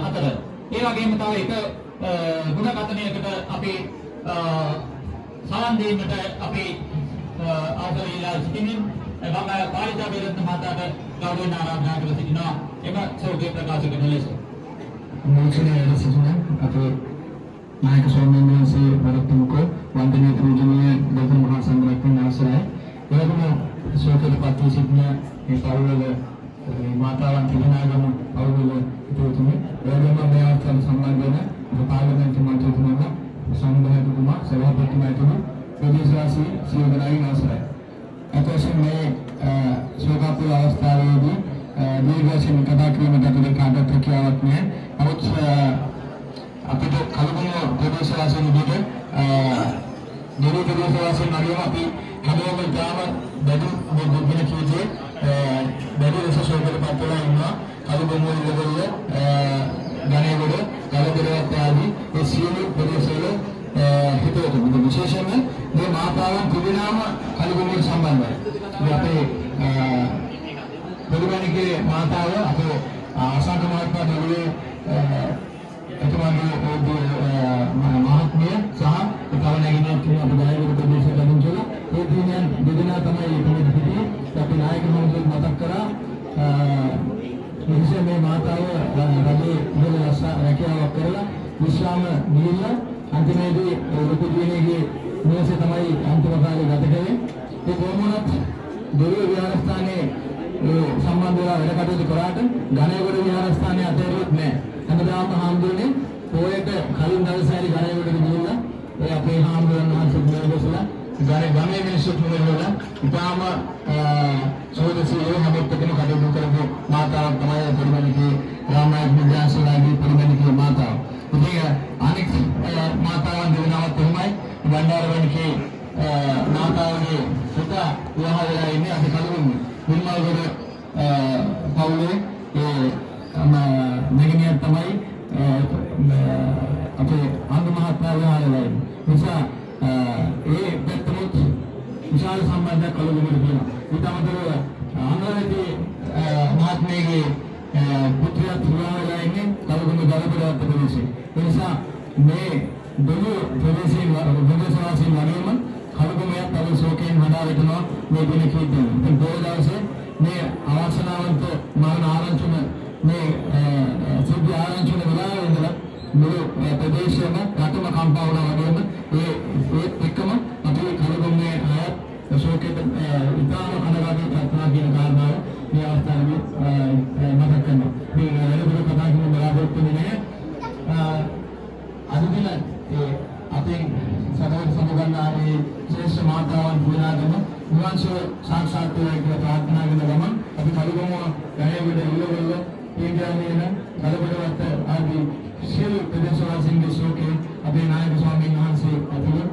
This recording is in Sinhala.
අතර. ඒ වගේම තව එක ගුණ කතනයකට අපි සවන් දීමට අපි අවසර ඉල්ලා සිටිමින් මම පාලිතා වීරත්න මහතාට ගෞරවයෙන් ආරාධනා කර සිටිනවා එම ශෝකය ප්‍රකාශ කරන ලෙස. මූචනය වැඩ සිටින අපේ නායක ස්වාමීන් වහන්සේ වරප්‍රමුඛ වන්දනීය පූජනීය ගෞතම මහා සංඝරත්නයන් අවසරයි. ඒ වගේම ශෝකයට පත් වී සිටින මේ පවුල්වල මේ මාතාවන් තිදෙනාගම පවුල්වල හිතවතුනි, ඒ වගේම මේ අවස්ථාවට සම්බන්ධ වෙන අපේ පාර්ලිමේන්තු මන්ත්‍රීතුමන්ලා, සංඝනායකතුමා, සභාපතිතුමා ඇතුළු ප්‍රදේශවාසී සියලු දෙනාගෙන් අවසරයි. අත වශයෙන් මේ ශෝකාකුල අවස්ථාවේදී දීර්ඝ වශයෙන් කතා කිරීමට අපිට කාටවත් හැකියාවක් නැහැ. නමුත් අපිට කළුගම ප්‍රදේශවාසීන් විදිහට, දෙවි ප්‍රදේශවාසීන් වගේම අපි හැමෝම ඉතාම දැඩි මේ දුක් දින කීපේ දැඩි ලෙස ශෝකයට පත් වෙලා ඉන්නවා. කළුගම, ඉල්ලගොල්ල, ගණේගොඩ, ගලබෙරවත් ආදී ඒ සියලු ප්‍රදේශවල හිතවතුන්. ඉතින් විශේෂයෙන්ම මේ මාතාවන් තිදෙනාම කළුගමට සම්බන්ධයි. ඉතින් අපේ පොඩිමණිකේ මාතාව අපේ අසංක මහත්මයා දරුවේ එතුමාගේ මහත්මිය සහ තව නැගිනියක් ඉන්නවා අපේ ගායක ප්‍රදේශයට අදින් කියලා. ඒ දිනයන් දෙදෙනා තමයි එතනදි හිටියේ. අපි නායක මහත්මයාත් මතක් කරා, විශේෂයෙන් මේ මාතාව රජයේ ඉහළ රැකියාවක් කරලා විශ්‍රාම ගිහිල්ලා අන්තිමේදී ලොකු දියණියගේ නිවසේ තමයි අන්තිම කාලේ ගත කළේ. ඒ කොහොම වුණත් දොරුව විහාරස්ථානයේ ඒ සම්බන්ධ වෙලා වැඩ කටයුතු කරාට ගණේගොඩ විහාරස්ථානයේ අතහැරියෙත් නෑ. හැමදාම හාමුදුරනේ පොයට කලින් දවසේ හරි ගණේගොඩට ගිහිල්ලා ඒ අපේ හාමුදුරන් වහන්සේත් මෙහෙ ගණේ ගමේ මිනිස්සුත් මෙහෙ ඉතාම සෝදසීව හැම එක්කම කටයුතු කරපු මාතාවක් තමයි පොඩිමණිකේ රාමනායක විද්‍යාශාලාවේ පොඩිමණිකේ මාතාව. ඉතින් අනෙක් මාතාවන් දෙදෙනාවත් එහෙමයි. බණ්ඩාරවණිකේ මාතාවගේ පුතා විවාහ වෙලා ඉන්නේ අපි කලුගම නිර්මල්ගොඩ පවුලේ ඒ නැගණියක් තමයි අපේ අංග මහත්මයා විවාහ වෙලා ඉන්නේ. නිසා ඒ පැත්තමුත් විශාල සම්බන්ධයක් කලුගමට තියෙනවා. ඊට අමතරව අංගවැති මහත්මියගේ පුත්‍රයාත් විවාහ වෙලා ඉන්නේ කලුගම ගලබඩවත්ත ප්‍රදේශයේ. ඒ නිසා මේ දොළු ප්‍රදේශයේ ප්‍රදේශවාසීන් වගේම කලුගමයත් අද ශෝකයෙන් හඬා වැටෙනවා මේ දින කීපෙම. ඉතින් පොය දවසේ මේ අවාසනාවන්ත මරණ ආරංචිම මේ සිද්ධි ආරංචි වුණ වෙලාවේ ඉඳලා මුළු ප්‍රදේශයම රටම කම්පා වුණා වගේම ඒ ඒත් එක්කම අපි කලුගමේ අයත් ශෝකයට ඉතාම කනගාටු වුණා කියන කාරණාව මේ අවස්ථාවේදී මතක් කරනවා. මේ වැඩිදුර කතා කිරීම බලාපොරොත්තු වෙන්නේ නැහැ. අද දින ඒ අපෙන් සදහට සමුගන්නා ඒ ශ්‍රේෂ්ඨ මාතාවන් පුරාගම නිවන් සුව සාක්ෂාත් වේවා කියලා ප්‍රාර්ථනා කරන ගමන් අපි කලුගම, ගහේගොඩ, ඉල්ලගොල්ල, පීඩානේන, කලබඩවත්ත ආදී සියලු ප්‍රදේශවාසීන්ගේ ශෝකය අපේ නායක ස්වාමීන් වහන්සේ ඇතුළු